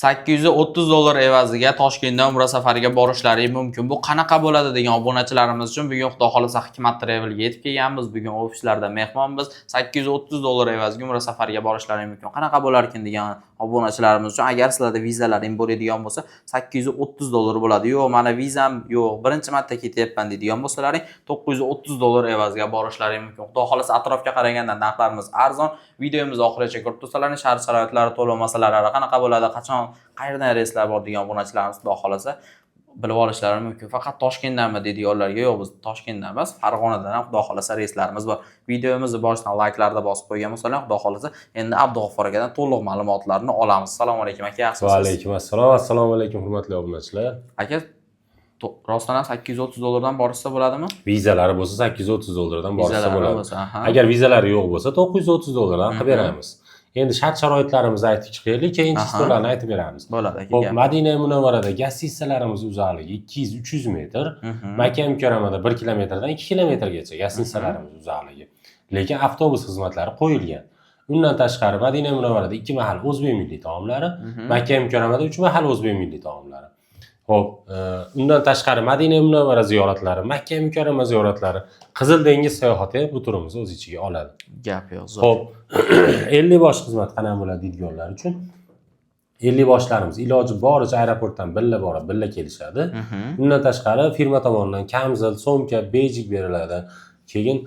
$830 evaziga Toshkentdan Umra safariga borishlari mumkin. Bu qanaqa bo'ladi degan obunachilarimiz uchun bugun, Xudo xolasa, Hikmat Travelga yetib kelganmiz. Bugun ofislarda mehmonmiz. $830 evaziga Umra safariga borishlari mumkin. Qanaqa bo'larkin degan obunachilarimiz uchun, agar sizlarda vizalaring bo'ladigan bo'lsa, $830 bo'ladi. Yo'q, mana vizam yo'q, birinchi marta ketyapman deydigan bo'lsalaring, $930 evaziga borishlari mumkin. Xudo xolasa, atrofga qaraganda narxlarimiz arzon. Videomizni oxirigacha ko'rib tursalaring, shart sharoitlari, to'lov masalalari qanaqa bo'ladi, qachon, qayerdan reyslar bor degan obunachilarimiz, Xudo xolasa, bilib olishlari mumkin. Faqat Toshkentdanmi deydiganlarga, yo'q, biz Toshkentdan emas, Farg'onadan ham, Xudo xolasa, reyslarimiz bor. Videomizni boshidan layklarda bosib qo'ygan bo'lsalar, Xudo xolasa, endi Abdug'affor akadan to'liq ma'lumotlarni olamiz. Assalomu alaykum, aka, yaxshimisiz? Va alaykum assalom. Assalomu alaykum, hurmatli obunachilar. Aka, rostdan ham 830 dollardan borishsa bo'ladimi? Vizalari bo'lsa, 830 dollardan borsa Vizalari bo'ladi. bo'lsa, aha. Agar vizalari yo'q bo'lsa, 930 dollardan qilib beramiz. Endi shart sharoitlarimizni aytib chiqaylik, keyin число larni aytib beramiz. Bo'ladi, aka. Ho'p, Gap. Madina Munavvarada gостиницаlarimiz uzoqligi 200-300 metr, Makka Mukarramada 1 kilometrdan 2 kilometrgacha gостиницаlarimiz uzoqligi. Lekin avtobus xizmatlari qo'yilgan. Undan tashqari, Madina Munavvarada 2 mahal o'zbek milliy taomlari, Makka Mukarramada 3 mahal o'zbek milliy taomlari. Ho'p, undan tashqari Madina Munavvara ziyoratlari, Makka Mukarrama ziyoratlari, Qizil dengiz sayohati ham bu turimizni o'z ichiga oladi. Gap yo'q, zo'r. Ho'p, 50 bosh xizmat qanaqa bo'ladi deydiganlar uchun, 50 boshlarimiz iloji boricha aeroportdan birga borib, birga kelishadi. Undan tashqari, firma tomonidan kamzil, сумка, bejik beriladi. Keyin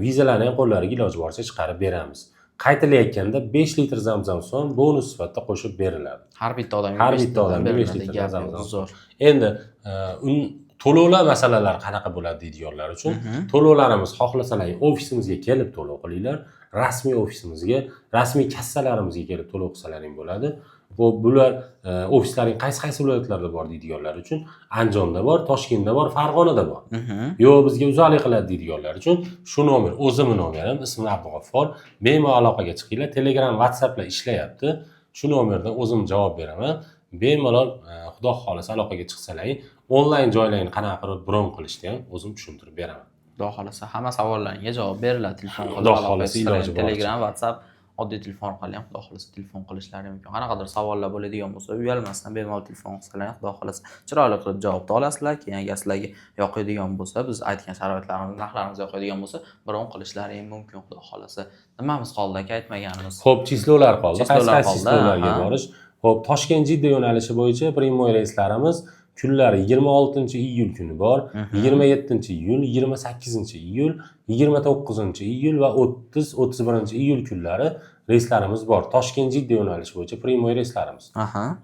vizalarni ham qo'llariga iloji boricha chiqarib beramiz. Qaytilayotganda 5 litr zamzam suv ham bonus sifatida qo'shib beriladi. Har bitta odamga Har 5 bitta odamga 5 beriladi. litrdan Gap yo'q, zamzam. zo'r. Endi to'lovlar masalalari qanaqa bo'ladi deydiganlar uchun, to'lovlarimiz xohlasalar ofisimizga kelib to'lov qilinglar, rasmiy ofisimizga, rasmiy kassalarimizga kelib to'lov qilsalaring bo'ladi. Bu bular ofislaring qaysi qaysi viloyatlarda bor deydiganlar uchun, Andijonda bor, Toshkentda bor, Farg'onada bor. Yo'q, bizga uzoqlik qiladi deydiganlar uchun, shu nomer o'zimni nomerim, ismim Abdug'affor, bemalol aloqaga chiqinglar. Telegram, WhatsApplar ishlayapti. Shu nomerdan o'zim javob beraman bemalol. Xudo xohlasa, aloqaga chiqsalaring, onlayn joylarni qanaqa qilib bron qilishni ham o'zim tushuntirib beraman. Xudo xohlasa, hamma savollaringga javob beriladi telefon qilib Xudo aloqa xohlasa, etsalar. Iloji boricha. Telegram, WhatsApp, oddiy telefon orqali ham, Xudo xohlasa, telefon qilishlari mumkin. Qanaqadir savollar bo'ladigan bo'lsa, uyalmasdan bemalol telefon qilsalar ham, Xudo xohlasa, chiroyli qilib javobni olasizlar. Keyin agar sizlarga yoqadigan bo'lsa, biz aytgan sharoitlarimiz, narxlarimiz yoqadigan bo'lsa, bron qilishlari ham mumkin, Xudo xohlasa. Nimamiz qoldi, aka, aytmaganimiz? Ho'p, число lar qoldi. Qaysi Число lar qaysi qoldi, число larga borish. Ho'p, Toshkent Jidda yo'nalishi bo'yicha прямой reyslarimiz kunlari 26-iyul kuni bor, 27-iyul, 28-iyul, 29-iyul va 30, 31-iyul kunlari reyslarimiz bor, Toshkent Jidda yo'nalishi bo'yicha прямой reyslarimiz.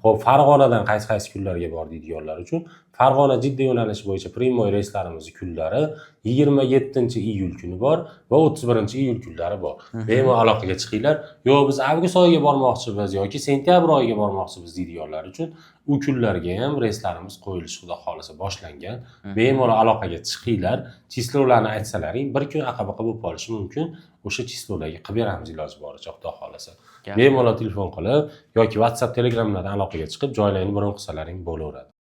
Ho'p, Farg'onadan qaysi qaysi kunlarga bor deydiganlar uchun, Farg'ona Jidda yo'nalishi bo'yicha прямой reyslarimiz kunlari 27-iyul kuni bor va 31-iyul kunlari bor. Bemalol aloqaga chiqinglar. Yo'q, biz avgust oyiga bormoqchimiz yoki sentyabr oyiga bormoqchimiz deydiganlar uchun, u kunlarga ham reyslarimiz qo'yilishi, Xudo xohlasa, boshlangan. Bemalol aloqaga chiqinglar. Число larni aytsalaring, bir kun aqabaqa bo'lib qolishi mumkin. O'sha число larga qilib beramiz iloji boricha, Xudo xohlasa. Gap. Bemalol telefon qilib yoki WhatsApp, Telegramlardan aloqaga chiqib, joylarni bron qilsalaring bo'laveradi.